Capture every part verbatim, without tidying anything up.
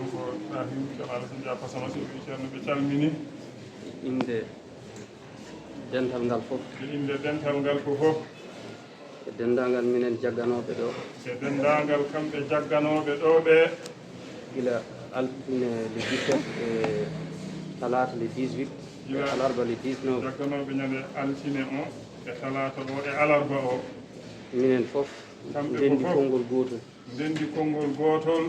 Ko Ibrahim Jamal Sindia Pasama Sow, ceerno, ɓe calmini. Innde dental ngal fof. E innde dental ngal ko fof. E denndaangal minen jagganooɓe ɗo. E denndaangal kamɓe jagganooɓe ɗo ɓe. Gila altine le dix-sept e talaata le dix-huit e alarba le dix-neuf. Jagganooɓe ñande altine o e talaata o e alarba o. Minen fof ndenndi konngol gootol. Ndenndi konngol gootol.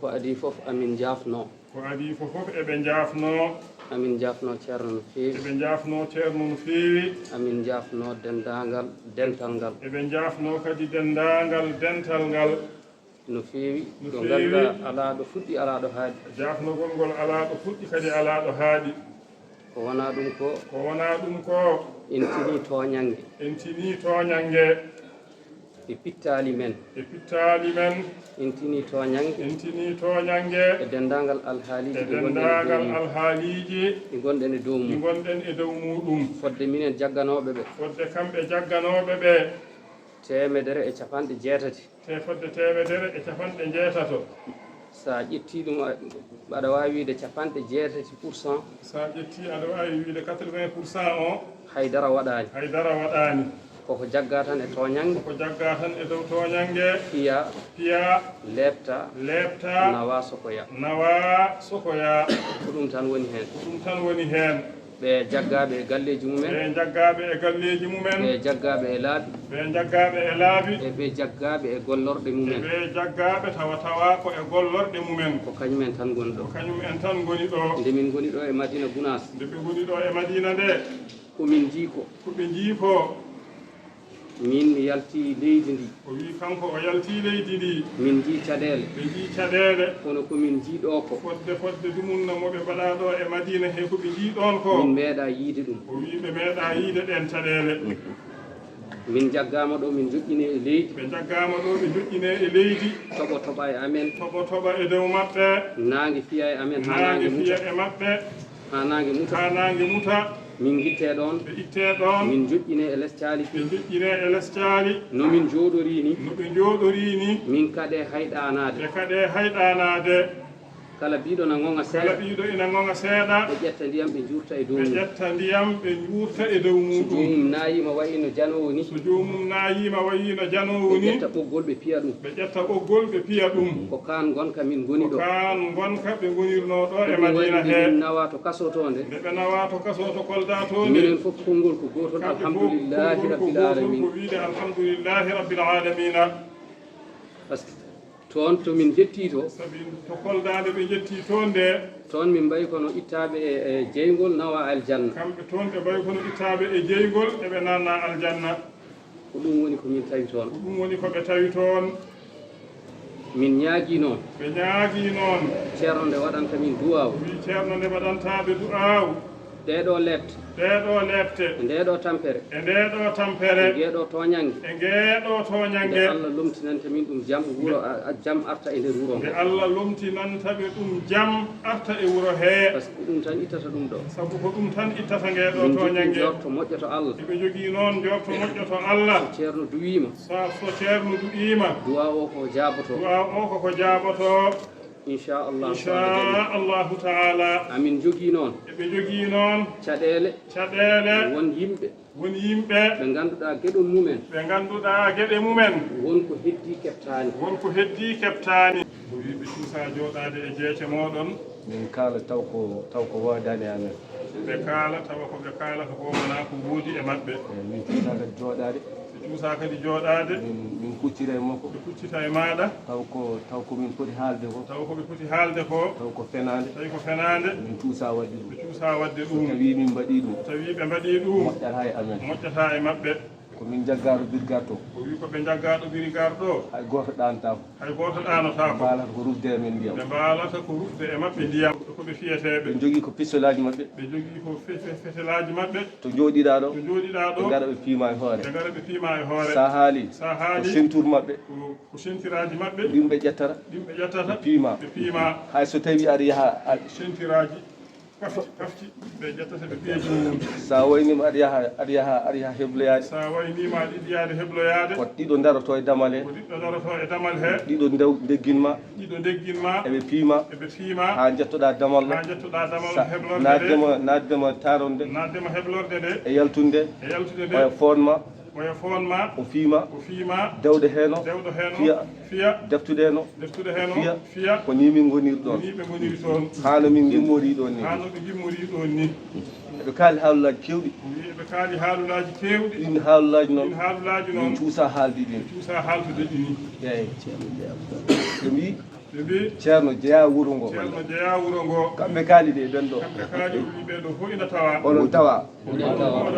Ko adii fof amin njaafnoo. Ko adii fof fof eɓe njaafnoo. Amin njaafnoo ceerno no feewi. Eɓe njaafnoo ceerno no feewi. Amin njaafnoo denndaangal dental ngal. Eɓe njaafnoo kadi denndaangal dental ngal. No feewi. No feewi. Ɗo ngannduɗaa alaa ɗo fuɗɗi, alaa ɗo haaɗi. Jaafnogol ngol alaa ɗo fuɗɗi, kadi alaa ɗo haaɗi. Ko wonaa ɗum ko. Ko wonaa ɗum ko. En tinii tooñannge. En tinii tooñannge. Ɓe pittaali men. Ɓe pittaali men. En tinii tooñannge. En tinii tooñannge. E denndaangal alhaaliiji ɗi ngonɗen e dow mum. E denndaangal alhaaliiji ɗi ngonɗen e dow mum. Ɗi ngonɗen e dow muuɗum. Fodde minen jagganooɓe ɓe. Fodde kamɓe jagganooɓe ɓe. Teemedere e capanɗe jeetati. Te fodde teemedere e capanɗe jeetato. So a ƴettii ɗum, a, aɗa waawi wiyde capanɗe jeetati pour cent. So a ƴettii, aɗa waawi wiyde quatre-vingts pour cent o. Hay dara waɗaani. Hay dara waɗaani. Koko jaggaa tan e tooñannge. Koko jaggaa tan e dow tooñannge. Piyaa. Piyaa. Leeptaa. Leeptaa. Nawaa sokoyaa. Nawaa sokoyaa. Ko ɗum tan woni heen. Ko ɗum tan woni heen. Ɓe jaggaaɓe e galleeji mumen. Ɓe jaggaaɓe e galleeji mumen. Ɓe jaggaaɓe e laabi. Ɓe jaggaaɓe e laabi. E ɓe jaggaaɓe e gollorɗe mumen. E ɓe jaggaaɓe tawa tawa ko e gollorɗe mumen. Ko kañum en tan ngoni ɗo. Ko kañum en tan ngoni ɗo. Nde min ngoni ɗo e Madina Gunaas. Nde ɓe ngoni ɗo e Madina nde. Ko min njii ko. Ko ɓe njii ko. Min mi yaltii leydi ndi. O wii kanko o yaltii leydi ndi. Min njii caɗeele. Ɓe njii caɗeele. Kono ko min njii ɗo ko. Fodde, fodde dumunna mo ɓe mbaɗaa ɗo e Madina he ko ɓe njii ɗoon ko. Min meeɗaa yiide ɗum. O wii ɓe meeɗaa yiide ɗeen caɗeele. Min njaggaama ɗo, min njoƴƴinee e leydi. Ɓe njaggaama ɗo, ɓe njoƴƴinee e leydi. Toɓo toɓa e amen. Toɓo toɓa e dow maɓɓe. Naange fiya e amen haa naange muta. Naange fiya e maɓɓe. Haa naange muta. Haa naange muta. Min ngittee ɗoon. Ɓe ittee ɗoon. Min njoƴƴinee e les caali. Ɓe njoƴƴinee e les caali. No min njooɗorii ni. No ɓe njooɗorii ni. Min kaɗee hayɗaanaade. Ɓe kaɗee hayɗaanaade. Kala biiɗo na ŋoŋa seeɗa. Kala biiɗo ina ŋoŋa seeɗa. Ɓe ƴetta ndiyam, ɓe njuurta e dow mum. Ɓe ƴetta ndiyam, ɓe njuurta e dow mum. So joomum naayiima wayi no janoowo ni. So joomum naayiima wayi no janoowo ni. Ɓe ƴetta ɓoggol, ɓe piya ɗum. Ɓe ƴetta ɓoggol, ɓe piya ɗum. Ko kaan ngonka min ngoni ɗo. Ko kaan ngonka ɓe ngonirnoo ɗo e Madina he. Nde min nawaa to kaso to nde. Nde ɓe nawaa to kaso to Kolda to nde. Minen fof konngol ko gootol, alhamdulillahi rabbil alamina. Kamɓe fof konngol ko gootol, ko wiide alhamdulillahi rabbil alamina. Parce que toon to min njettii to. Sabi to Kolda nde ɓe njettii toon nde. Toon min mbayi kono ittaaɓe e, e jeyngol nawa aljanna. Kamɓe toon ɓe mbayi kono ittaaɓe e jeyngol eɓe naatna aljanna. Ko ɗum woni ko min tawi toon. Ko ɗum woni ko ɓe tawi toon. Min ñaagii noon. Ɓe ñaagii noon. Ceerno nde waɗanta min du'aaw. Wi ceerno nde waɗanta ɓe du'aaw. Ɗee ɗoo leepte. Ɗee ɗoo leepte. E ndee ɗoo tampere. E ndee ɗoo tampere. E ngee ɗoo tooñannge. E ngee ɗoo tooñannge. Nde Allah lomtinanta min ɗum jam, wuro, a, a, jam arta e nder wuro ngo. Nde Allah lomtinanta ɓe ɗum jam arta e wuro hee. Par ce que ko ɗum tan ittata ɗum ɗo. Sabu ko ɗum tan ittata ngee ɗoo tooñannge. Min njogii njoorto moƴƴo to Allah. Eɓe njogii noon njoorto moƴƴo to Allah. So ceerno duwiima. Sa, so ceerno duwiima. Du'aa o ko jaaboto. Du'aa o ko ko jaaboto. Inchallah. Inchallahu taala. Amin njogii noon. Eɓe njogii noon. Caɗeele. Caɗeele. Won yimɓe. Won yimɓe. Ɓe ngannduɗaa geɗe mumen. Ɓe ngannduɗaa geɗe mumen. Won ko heddii keɓtaani. Won ko heddii keɓtaani. Ko yimɓe cuusaa jooɗaade e jeece mooɗon. Min kaala taw ko, taw ko woodaani e amen. Ɓe kaala tawa ko ɓe kaalata ko wonaa ko woodi e maɓɓe. Eey, min cuusaa kadi jooɗaade. Ɓe cuusaa kadi jooɗaade. Min, min kuccira e makko. Ɓe kuccita e maaɗa. Taw ko, taw ko min poti haalde ko. Taw ko ɓe poti haalde ko. Taw ko fenaande. Tawi ko fenaande. Min cuusaa waɗde ɗum. Ɓe cuusaa waɗde ɗum. Tawi min mbaɗii ɗum. Tawi ɓe mbaɗii ɗum. Moƴƴataa e amen. Moƴƴataa e maɓɓe. Ko min jaggaaɗo birgaar to. O wii ko ɓe jaggaaɗo birgaar ɗo. Hay gooto ɗaantaako. Hay gooto ɗaanotaako. Ɓe mbaalata ko rufde e men ndiyam. Ɓe mbaalata ko rufde e maɓɓe ndiyam. Ko ɓe fiyeteeɓe. Ɓe njogii ko pistolaaji maɓɓe. Ɓe njogii ko fe-, fe-, fetelaaji maɓɓe. To njooɗiɗaa ɗo. To njooɗiɗaa ɗo. Ɓe ngara ɓe piima e hoore. Ɓe ngara ɓe piima e hoore. Sa haali. Sa haali. Ko ceinture maɓɓe. Ko, ko ceinturaaji maɓɓe. Ɗin ɓe ƴettata. Ɗin ɓe ƴettata. Ɓe piima. Ɓe piima. Hay so tawi aɗa yaha, a- Ceinturaaji. Kafti, kafti, ɓe ƴettata ɓe piyeeji mum. So a wayniima aɗa yaha, aɗa yaha, aɗa yaha hebloyaade. So a wayniima aɗa yiɗi yaade hebloyaade. Ko ɗiɗo ndaroto e damal he. Ko ɗiɗo ndaroto e damal he. Ɗiɗo ndew-, ndeggin ma. Ɗiɗo ndeggin ma. Eɓe piima. Eɓe piima. Haa njettoɗaa damal ɗo. Haa njettoɗaa damal heblorde nde. Naatde ma, naatde ma taarorde. Naatde ma heblorde nde. E yaltunde. E yaltunde nde. Oya foon ma. Oya foon ma. O fiima. O fiima. Dewɗo heno. Dewɗo heno. Fiya. Fiya. Deftude heno. Deftude heno. Fiya. Fiya. Ko ni min ngoniri ɗoon. Ko ni ɓe ngoniri toon. Haa no min ngimmori ɗoon ni. Haa no ɓe ngimmori ɗoon ni. Eɓe kaali haalulaaji keewɗi. Wi eɓe kaali haalulaaji keewɗi. Ɗiin haalulaaji noon. Ɗiin haalulaaji noon. Min cuusa haalde ɗiin. Cuusa haaldude ɗi ni. Eeyi. Ɓe mbi, ɓe mbi, Ceerno jeyaa wuro ngo. Ceerno jeyaa wuro ngo. Kamɓe kaali de, ɓen ɗo. Kamɓe kaali, o wi ɓee ɗo fof ina tawa. Onon tawa. Onon tawa.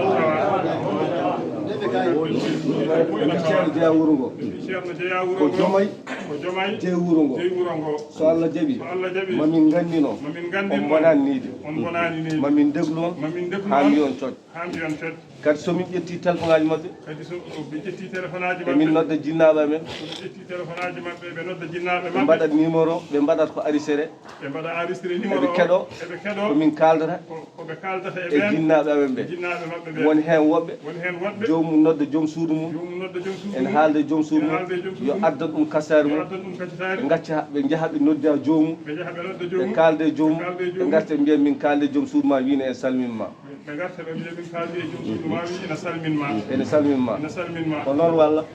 Ceerno jeyaa wuro ngo. Ɓe mbi Ceerno jeyaa wuro ngo. Ko jomay. Ko jomay. Jeyi wuro ngo. Jeyi wuro ngo. So Allah jaɓi. So Allah jaɓi. Ma min nganndino. Ma min nganndino. On mbonani niide. On mbonani niide. Ma min deglu on. Ma min deglu on. Haa mbiyon cooc. Haa mbiyon cooc. Kadi so min ƴetti telefoŋaaji maɓɓe. Kadi so ɓe ƴetti telefoŋaaji maɓɓe. Emin nodda jinnaaɓe amen. So ɓe ƴetti telefoŋaaji maɓɓe, ɓe nodda jinnaaɓe maɓɓe. Ɓe mbaɗat numéro, ɓe mbaɗat ko arisere. Ɓe mbaɗa arisere numéro o. Eɓe keɗo. Eɓe keɗo. Ko min kaaldata. Ko, ko ɓe kaaldata e ɓeen. E jinnaaɓe amen ɓe. Jinnaaɓe maɓɓe ɓe. Won heen woɓɓe. Won heen woɓɓe. Joomum nodda joom suudu mum. Joomum nodda joom suudu mum. Ene haalda e joom suudu mum. Ene haalda e joom suudu mum. Yo addan ɗum kasaari mum. Yo addan ɗum kasaari. Ɓe ngacca, ɓe njaha ɓe nodda joomum. Ɓe njaha ɓe nodda joomum. Ɓe kaalda e joomum. Ɓe kaalda e joomum. Ɓe ngarta ɓe mbiya min kaalda e joom suudu ma, wiina en salmin ma. Ɓe ngarta ɓe mbiya min kaaldi e joom suudu ma, wi ina salmin ma. Ene salmin ma. Ina salmin ma. Ko noon walla?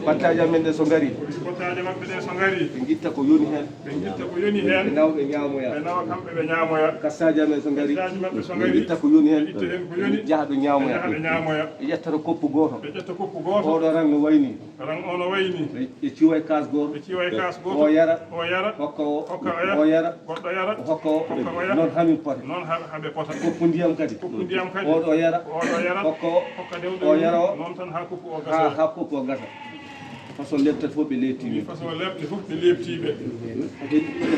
Partage amen ɗe so ngari. Partage maɓɓe ɗe so ngari. Ɓe ngitta ko yoni heen. Ɓe ngitta ko yoni heen. Ɓe nawa ɓe ñaamoya. Ɓe nawa kamɓe ɓe ñaamoya. Kasaji amen so ngari. Kasaji maɓɓe so ngari. Ɓe ngitta ko yoni heen. Ɓe ngitta heen ko yoni. Ɓe njaha ɓe ñaamoya. Ɓe njaha ɓe ñaamoya. Ɓe ƴettata koppu gooto. Ɓe ƴetta koppu gooto. Oɗo rang no wayni. Rang o no wayni. Ɓe, ɓe ciwa e kaas gooto. Ɓe ciwa e kaas gooto. O yara. O yara. Hokka o. Hokka o yara. O yara. Goɗɗo yara. O hokka o. Hokka o yara. Noon hamin pota. Noon ha, ha ɓe pota. Koppu ndiyam kadi. Koppu ndiyam kadi. Oɗo yara. Oɗo yara. Hokka o. Hokka dewɗo. O yara o. Noon tan ha koppu o gasa. Ha, ha koppu o gasa. Façon lepte fof ɓe lepti. Façon lepte fof ɓe lepti ɓe.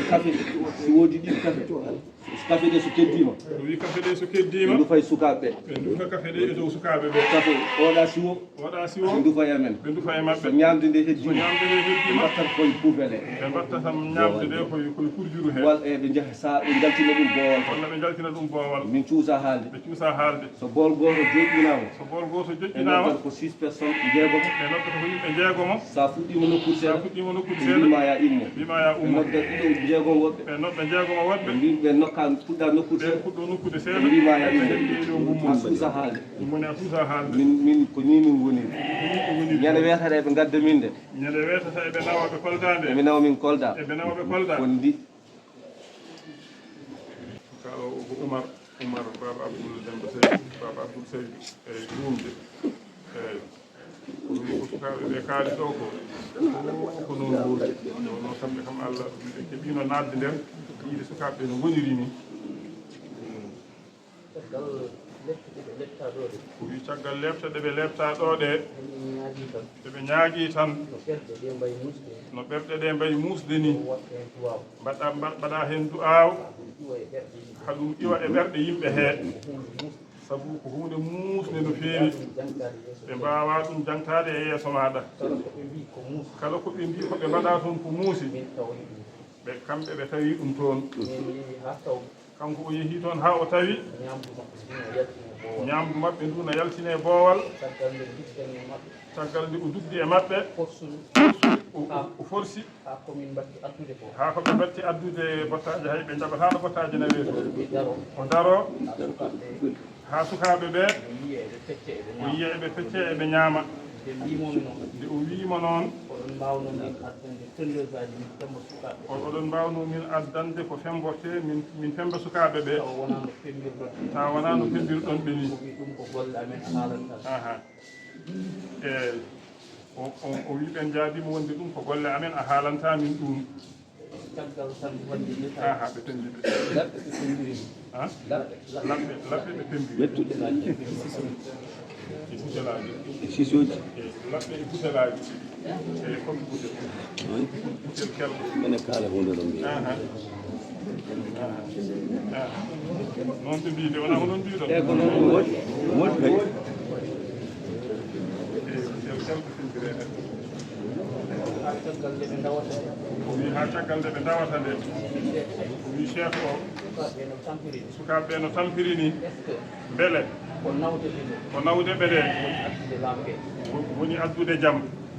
Kafe, si woodi ɗiɗi kafe. Kafe ɗe so keddiima. O wi kafe ɗe so keddiima. Ɓe ndufa e sukaaɓe ɓe. Ɓe ndufa kafe ɗe e dow sukaaɓe ɓe. Kafe, oɗa siwo. Oɗa siwo. Ɓe ndufa e amen. Ɓe ndufa e maɓɓe. So ñaamde nde heddiima. So ñaamde nde heddiima. Ɓe mbatta koye puufele. Ɓe mbatta tan ñaamde nde koye, koye kurjuru he. Walla e ɓe njaha sa ɓe njaltina ɗum boowal. Walla ɓe njaltina ɗum boowal. Min cuusa haalde. Ɓe cuusa haalde. So bool gooto joƴƴinaama. So bool gooto joƴƴinaama. Ɓe noddata ko six personnes, jeegomo. Ɓe noddata ko yimɓe jeegomo. Sa fuɗɗiima nokkude seeɗa. Sa fuɗɗiima nokkude seeɗa. Ɓe mbiima ya immo. Ɓe mbiima ya ummo. Ɓe nodda ɗiɗo jeegomo woɓɓe. Ɓe nodda ɓe nokka puɗɗa nokkude seeɗa. Ɓe mbiima ya immo. Ɓe mbiima ya immo. Ɓe mbiima ya immo. Suusa haalde. Ɗum woni a suusa haalde. Min, min ko ni min ngoni. Ko ni ɓe ngoni. Ñande weetere eɓe ngadda min de. Ñande weetere eɓe nawa ɓe Kolda nde. Eɓe nawa min Kolda. Eɓe nawa ɓe Kolda. Ko ndi. Ka o ko Umar, Umar, Baaba Abdul Demba Seydu, Baaba Abdul Seydu, eyi, ɗumde. Eyi. Ko ɗum ko sukaaɓe ɓe kaali ɗo ko, ko, ko noon woni. Ɗo noon kamɓe kam Allah, ɓe keɓiino naatde nder, yiide sukaaɓe ɓe no ngoniri ni. Caggal lepte ɗe ɓe lepta ɗo ɗe. O wi caggal lepte ɗe ɓe lepta ɗo ɗe. Ɓe ñaagii tan. Ɓe ɓe ñaagii tan. No ɓerɗe ɗe mbayi muusde. No ɓerɗe ɗe mbayi muusde ni. Waɗa heen du'aaw. Mbaɗa, mba-, mbaɗa heen du'aaw. Iwa e ɓerɗe yimɓe. Haa ɗum iwa e ɓerɗe yimɓe he. Ko huunde muusde. Sabu ko huunde muusde no feewi. Ɓe mbaawaa ɗum jaŋtaade e yeeso maaɗa. Kala ko ɓe mbi ko muusi. Kala ko ɓe mbi ko ɓe mbaɗa toon ko muusi. Min tawi ɗum. Ɓe, kamɓe ɓe tawi ɗum toon. Min yehi haa taw. Kanko o yehi toon haa o tawi. Ñaamdu maɓɓe ndu no yaltine boowal. Ñaamdu maɓɓe ndu no yaltine boowal. Caggal nde duttan e maɓɓe. Caggal nde o dutdi e maɓɓe. Forsude. O, o, o forsi. Haa ko min mbatti addude ko. Haa ko ɓe mbatti addude bottaaje, hay ɓe njaɓataano bottaaje naweeto. Ɓe daro. O daro. Haa sukaaɓe ɓe. Haa sukaaɓe ɓe. O yiya eɓe pecce eɓe ñaama. O yiya eɓe pecce eɓe ñaama. Nde mbimo mi noon. Nde o wii mo noon. Oɗon mbaawno min addande tondeusaaji min pemmba sukaaɓe. O, oɗon mbaawno min addande ko fembortee min, min pemmba sukaaɓe ɓe. Tawa wonaa no pemmbirɗon. Tawa wonaa no pemmbirɗon ɓe ni. O wii ɗum ko golle amen a haalantaa. Aha. E o, o, o wii ɓe njaabii mo wonde ɗum ko golle amen a haalantaa min ɗum. Caggal tan ɓe tonngii. Aha, ɓe tonngii ɓe. Laɓɓe ɓe tonngii. Ha? Laɓɓe. Laɓɓe, laɓɓe ɓe tonngii. Mettuɗe. E butelaaji. E sisooji. E laɓɓe e butelaaji. E kofi butel. Butel kelɗo. Mene kaala huunde ɗon mbiya. Aha. Aha. Aha. Noon ɓe mbii de, wonaa ko noon mbiiɗon? Eyi, ko noon ɗum waɗi. Ɗum waɗi kay. E butel kelɗo. Caggal nde ɓe ndawata. O wi haa caggal nde ɓe ndawata nde. O wi chef o. Sukaaɓe no tampiri ni. Sukaaɓe no tampiri ni. Est-ce que mbele ko nawde ɓe nde? Ko nawde ɓe nde. Woni addude lamɓe. Wo-, woni addude jam.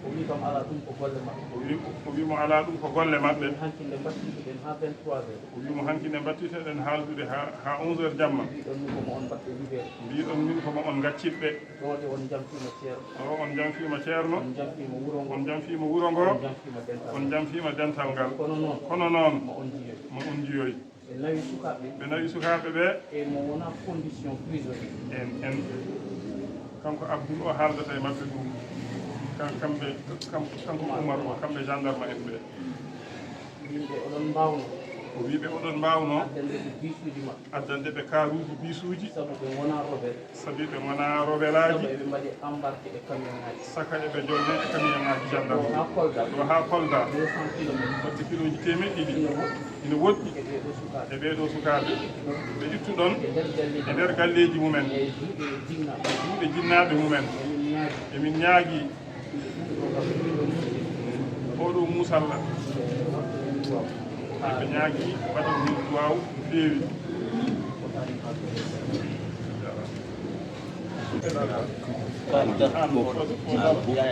O wi kam alaa ɗum ko golle maɓɓe. O wi, o wi mo alaa ɗum ko golle maɓɓe. Min hanki nde mbattituɗen haa vingt-trois heures. O wi mo hanki nde mbattituɗen haaldude haa, haa onze heures jamma. Mbiɗon ni ko mo on mbaɗɓe libéré. Mbiɗon min ko mo on ngacciɓɓe. Ɗo de on njamfiima ceerno. Ɗo on njamfiima ceerno. On njamfiima wuro ngo. On njamfiima wuro ngo. On njamfiima dental. On njamfiima dental ngal. Kono noon. Kono noon. Ma on njiyoy. Ma on njiyoy. Ɓe nawi sukaaɓe. Ɓe nawi sukaaɓe ɓe. E mo wona condition prisonnier. En, en, kanko Abdoul o haaldata e maɓɓe ɗum. Kan-, kamɓe, kam-, kanko Umar o, kamɓe gendarme en ɓe. Yimɓe oɗon mbaawno. O wi ɓe oɗon mbaawno. Addande ɓe bisuuji maɓɓe. Addande ɓe kaaruuji bisuuji. Sabu ɓe ngonaa rebelle. Sabi ɓe ngonaa rebelaaji. Saka eɓe mbaɗi embarqué e camion ŋaaji. Saka eɓe njolne e camion ŋaaji gendarme. Ɗo haa Kolda. Ɗo haa Kolda. Deux cents kilomètres. Fodde kilooji teemeɗɗe ɗiɗi. Ina woɗɗi. Ina woɗɗi. E ɓee ɗoo sukaaɓe. E ɓee ɗoo sukaaɓe. Ɓe ittuɗon. E nder galleeji. E nder galleeji mumen. E juuɗe jinnaaɓe. Juuɗe jinnaaɓe mumen. Emin ñaagi. Emin ñaagi. Oɗo muusalla. Ɓe ñaagi mbaɗa min duwaaw no feewi.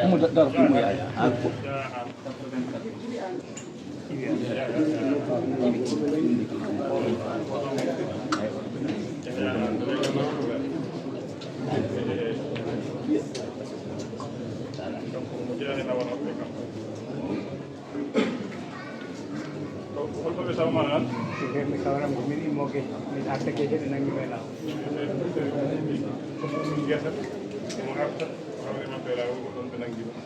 Omo da-, daro ko mo yaya. Holto ɓe tawma an? Ɓe kawram ko min immoge, min artake heɓe nangi ɓe law. Min ngesa, mo arta, hawre maɓɓe law, ko ɗon ɓe nangi ɗum.